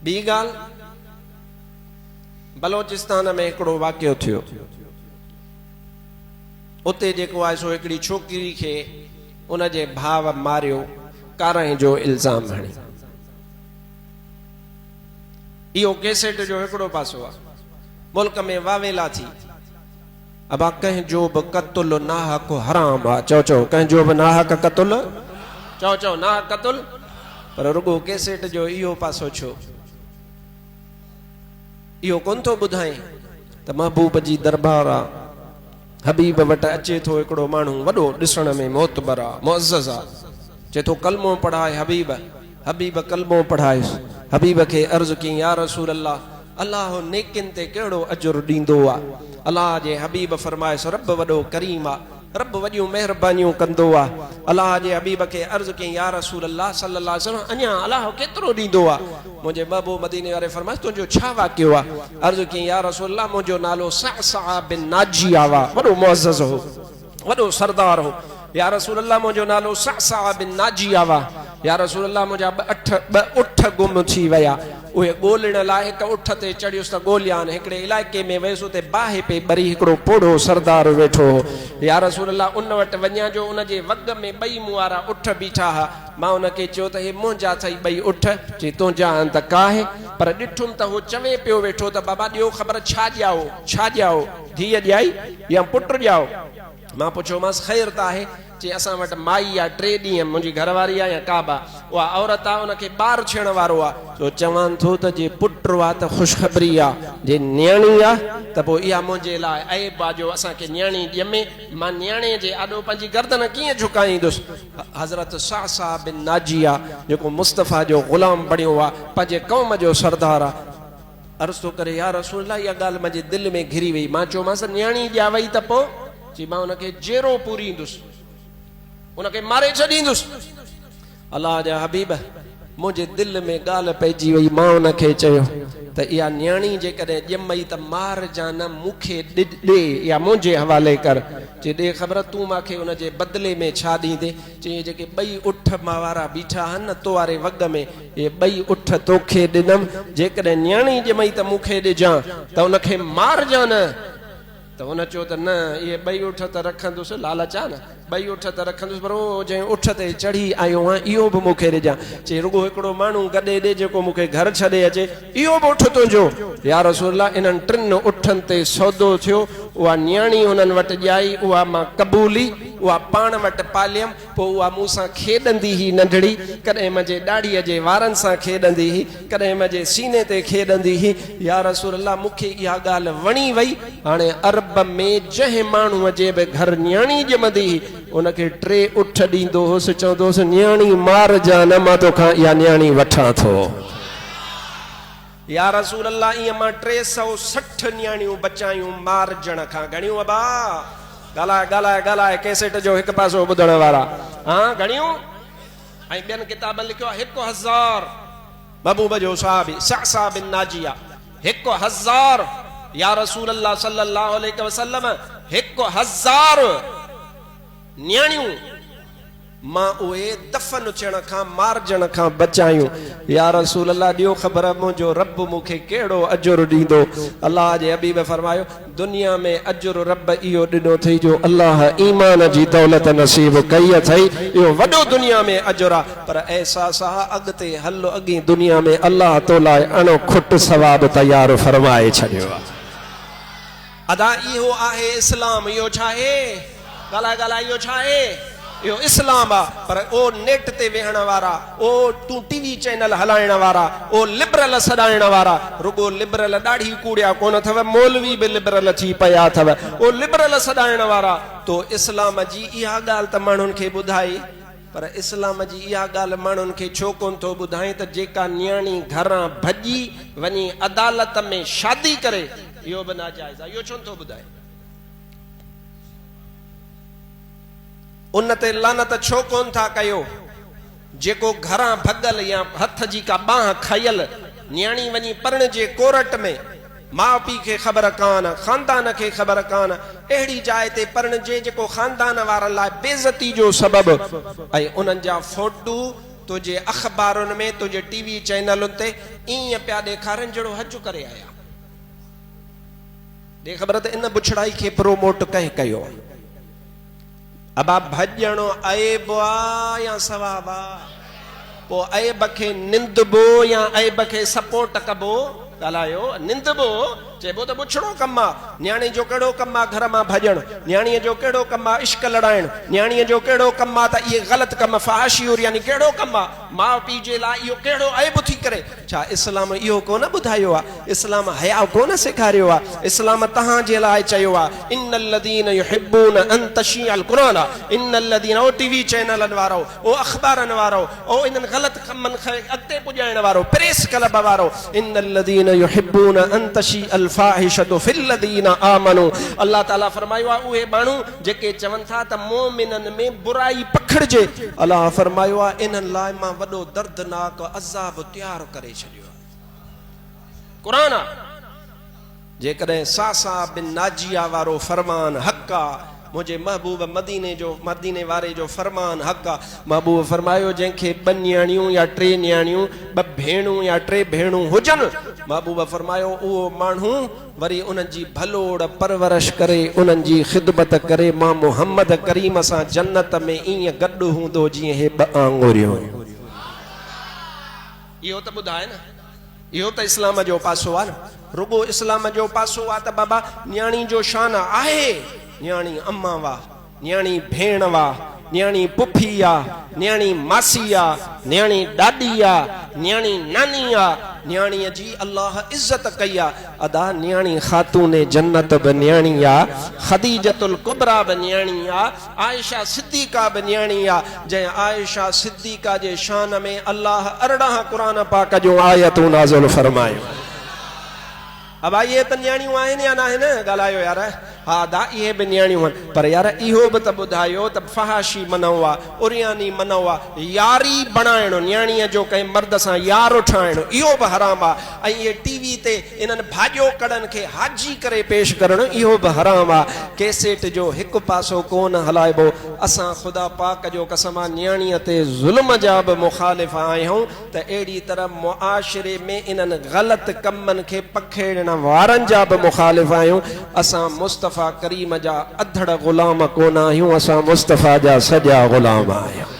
ٻي ڳالهه بلوچستان ۾ هڪڙو واقعو ٿيو. اتي جيڪو آهي سو هڪڙي ڇوڪري کي ان جي ڀاء ماريو ڪارنهن جو الزام هڻي. اهو ڪيسيٽ جو هڪڙو پاسو آهي. ملڪ ۾ واويلا ٿي. ابا ڪنهن جو به قتل ناحق حرام آ. چئو چئو ڪنهن جو به ناحق قتل چئو چئو ناحق قتل پر رڳو ڪيسيٽ جو اهو پاسو ڇو؟ اهو ڪونه ٿو ٻڌائين ته محبوب جي دربار آ. حبيب وٽ اچي ٿو هڪڙو ماڻهو وڏو ڏسڻ ۾ معتبر آ، معزز آ. چئي ٿو ڪلمو پڙهاء حبيب. حبيب ڪلمو پڙهايس. حبيب کي عرض ڪيائين يا رسول الله! الله نيڪين تي ڪهڙو اجر ڏيندو آ؟ الله جي حبيب فرمايس رب وڏو ڪريم آ. رب وڏيون مهربانيون ڪندو آ. الله جي حبيب کي عرض ڪيائين يا رسول الله صلي الله عليه وسلم اڃا الله ڪيترو ڏيندو آ؟ منهنجي محبوب مديني واري فرمايس تنهنجو ڇا واقعو آ؟ عرض ڪيائين يا رسول الله منهنجو نالو صعصعه بن ناجيه آ وڏو معزز هو وڏو سردار هو يا رسول الله منهنجو نالو صعصعه بن ناجيه آ يا رسول الله منهنجا ٻه اٺ ٻه اٺ گم ٿي ويا اهي ڳولڻ لاء هڪ اٺ تي چڙهيس ته ڳوليان هڪڙي علائقي ۾ ويس اتي باهه پئي ٻري هڪڙو پوڙهو سردار ويٺو هو يا رسول الله ان وٽ وڃان جو ان جي وڳ ۾ ٻئي مون وارا اٺ بيٺا ها مان ان کي چيو ته هي منهنجا اٿئي ٻئي اٺ؟ چي تنهنجا آهن ته ڪاهه. پر ڏٺم ته هو چوي پيو ويٺو ته بابا ڏيو خبر ڇا ڄائو، ڇا ڄائو، ڌيء ڄائي يا پٽ ڄائو؟ مان پڇيومانس خير ته آهي؟ چي اسان وٽ مائي آ ٽي ڏينهن منهنجي گهر واري آ يا ڪابه اها عورت آ ان کي ٻار ٿيڻ وارو آ. سو چوان ٿو ته جي پٽ آ ته خوشخبري آ، جي نياڻي آ ته پوء اها منهنجي لاء عيب آ جو اسان کي نياڻي ڄمي، مان نياڻي جي آڏو پنهنجي گردن ڪيئن جهڪائيندس؟ حضرت صعصع بن ناجيه جيڪو مصطفيٰ جو غلام بڻيو آ، پنهنجي قوم جو سردار آ، عرض ٿو ڪري، يا رسول الله اها ڳالهه منهنجي دل ۾ گهري وئي، مان چيومانس نياڻي ڄاوئي ته پوء؟ چي مان ان کي جيئرو پوريندس، ان کي ماري ڇڏيندس. الله جا حبيب! منهنجي دل ۾ ڳالهه پئجي وئي، مان ان کي چيو ته اها نياڻي جيڪڏهن ڄمئي ته مارجان نه، مون کي ڏي، اها منهنجي حوالي ڪر. چي ڏي خبر تون مان کي ان جي بدلي ۾ ڇا ڏيندين؟ چي اهي جيڪي ٻئي اٺ مان وارا بيٺا آهن نه تو واري وڳ ۾، اهي ٻئي اٺ توکي ڏنم، جيڪڏهن نياڻي ڄمئي ته مون کي ڏجان، ته ان کي مارجان نه. ته هن چيو ته نه، اهي ٻئي اٺ ته رکندس، لالچ آ نه، ٻئي اٺ ته رکندس، پر اهو جنهن اٺ تي چڙهي آيو آهيان، اهو به مون کي ڏجان. چي، رڳو هڪڙو ماڻهو گڏي ڏي، جيڪو مون کي گهر ڇڏي اچي، اهو به اٺ تنهنجو. يا رسول الله! انهن ٽن اٺن تي سودو ٿيو، اها نياڻي هنن وٽ ڄائي، اها مان قبولي، اها پاڻ وٽ پاليم، پوء اها مون سان کيڏندي هئي ننڍڙي، ڪڏهن منهنجي ڏاڙهيء جي وارن سان کيڏندي هئي، ڪڏهن منهنجي سيني تي کيڏندي هئي. يا رسول الله! مون کي اها ڳالهه وڻي وئي. هاڻي عرب ۾ جنهن ماڻهوء جي به گهر نياڻي ڄمندي هئي، ان کي ٽي اٺ ڏيندو هوس، چوندو هوس، نياڻي مارجان نه، مان توکان اها نياڻي وٺان ٿو. يا رسول الله! ائين مان 360 نياڻيون بچايون مارجڻ کان. گهڻيون ابا؟ ڳالهاء ڳالهاء ڳالهاء ڪيسيٽ جو هڪ پاسو ٻڌڻ وارا. هان گهڻيون؟ ۽ ٻين ڪتابن لکيو آهي 1000 محبوب جو صحابي صعصع بن ناجيه 1000 يا رسول الله صلي الله عليه وسلم 1000 نياڻيون مان اهي دفن ٿيڻ کان مارجڻ کان بچايون يا رسول الله ڏيو خبر منهنجو رب مون کي ڪهڙو اجر ڏيندو الله جي حبيب فرمايو دنيا ۾ اجر رب اهو ڏنو اٿئي جو الله ايمان جي دولت نصيب ڪئي اٿئي اهو وڏو دنيا ۾ اجر آ پر احساس آ اڳتي هل اڳين دنيا ۾ الله تو لاء اڻ کٽ ثواب تيار فرمائي ڇڏيو آ. ادا اهو آهي اسلام اهو ڇاهي؟ ڳالهاء ڳالهاء اهو ڇا آهي؟ اهو اسلام آ پر او نيٽ تي ويهڻ وارا، او تون ٽي وي چينل هلائڻ وارا، او لبرل سڏائڻ وارا، رڳو لبرل ڏاڙهي ڪوڙيا ڪونه اٿو، مولوي به لبرل ٿي پيا اٿو، او لبرل سڏائڻ وارا، تو اسلام جي اها ڳالهه ته ماڻهن کي ٻڌائي، پر اسلام جي اها ڳالهه ماڻهن کي ڇو ڪونه ٿو ٻڌائين ته جيڪا نياڻي گهران ڀڄي وڃي عدالت ۾ شادي ڪري، اهو به ناجائز آ، اهو ڇو نه ٿو ٻڌائين؟ ان تي لعنت ڇو ڪونه ٿا ڪيو، جيڪو گهران ڀڳل يا هٿ جي ڪا ٻانهن کايل نياڻي وڃي پرڻجي ڪورٽ ۾، ماء پيء کي خبر ڪانه، خاندان کي خبر ڪانه، اهڙي جاء تي پرڻجي جيڪو خاندان وارن لاء بيعزتي جو سبب ۽ انهن جا فوٽو تنهنجي اخبارن ۾ تنهنجي ٽي وي چئنلن تي ائين پيا ڏيکارين جهڙو حج ڪري آيا. ڏي خبر ته ان بڇڙائي کي پروموٽ ڪنهن ڪيو؟ ابا ڀڄڻ عيب آ يا ثواب آ؟ پوء عيب کي نندبو يا عيب کي سپورٽ ڪبو؟ ڳالهايو، نندبو، چئبو ته بڇڙو ڪم آ، نياڻي جو ڪهڙو ڪم آ گهر مان ڀڄڻ، نياڻيء جو ڪهڙو ڪم آ عشق لڙائڻ، نياڻيء جو ڪهڙو ڪم آ ته اهي غلط ڪم فحاشي عرياني ڪهڙو ڪم آ، ماء پيء جي لاء اهو ڪهڙو عيب ٿي ڪري؟ ڇا اسلام اهو ڪونه ٻڌايو آ؟ اسلام حياء ڪونه سيکاريو آ؟ اسلام توهان جي لاء چيو آ، ان الذين يحبون ان تشيع القرآن ان الذين او ٽي وي چينلن وارؤ، او اخبارن وارؤ، او انهن غلط ڪمن کي اڳتي پڄائڻ وارؤ، پريس ڪلب وارؤ، ان الذين يحبون ان تشيع الفاحشة في الذين آمنوا الله تعالي فرمايو آ اهي ماڻهو جيڪي چون ٿا ته مؤمنن ۾ برائي پکڙجي، الله فرمايو آ انهن لاء مان وڏو دردناڪ عذاب تيار ڪري ڇڏيو آ. قرآن آ. جيڪڏهن صعصعه بن ناجيه وارو فرمان حق آ، منهنجي محبوب مديني جو مديني واري جو فرمان حق آ. محبوب فرمايو جنهن کي ٻه نياڻيون يا ٽي نياڻيون، ٻه ڀيڻون يا ٽي ڀيڻون هجن، محبوب فرمايو اهو ماڻهو وري انهن جي ڀلوڙ پرورش ڪري انهن جي خدمت ڪري مان محمد ڪريم سان جنت ۾ ائين گڏ هوندو جيئن هي ٻه آڱريون. اهو ته ٻڌاء نه. اهو ته اسلام جو پاسو آ نه. رڳو اسلام جو پاسو آ ته بابا نياڻي جو شان آهي. نياڻي امان وا، نياڻي ڀيڻ وا، نياڻي پڦي آ، نياڻي ماسي آ، نياڻي ڏاڏي آ، نياڻي ناني آ، نياڻيء جي الله عزت ڪئي آ. ادا نياڻي خاتون جنت به نياڻي آ، خديجة الڪبريٰ به نياڻي آ، عائشه صديقه به نياڻي آ، جنهن عائشه صديقه جي شان ۾ الله 18 قرآن پاڪ جون آيتون نازل فرمايون. ابا اهي ته نياڻيون آهن يا ناهن؟ ڳالهايو يار. ها ادا اهي به نياڻيون آهن پر يار اهو به ته ٻڌايو ته فحاشي منع آ، عرياني منع آ، ياري بڻائڻ، نياڻيء جو ڪنهن مرد سان يار ٺاهڻ اهو به حرام آ ۽ اهي ٽي وي تي انهن ڀاڄوڪڙن کي حاجي ڪري پيش ڪرڻ اهو به حرام آ. ڪيسيٽ جو هڪ پاسو ڪونه هلائبو. اسان خدا پاڪ جو قسم آ نياڻيء تي ظلم جا به مخالف آهيون ته اهڙي طرح معاشري ۾ انهن غلط ڪمن کي پکيڙڻ وارن جا به مخالف آهيون. اسان مصطفيٰ ڪريم جا اڌڙ غلام ڪونه آهيون اسان مصطفيٰ جا سڄا غلام آهيون.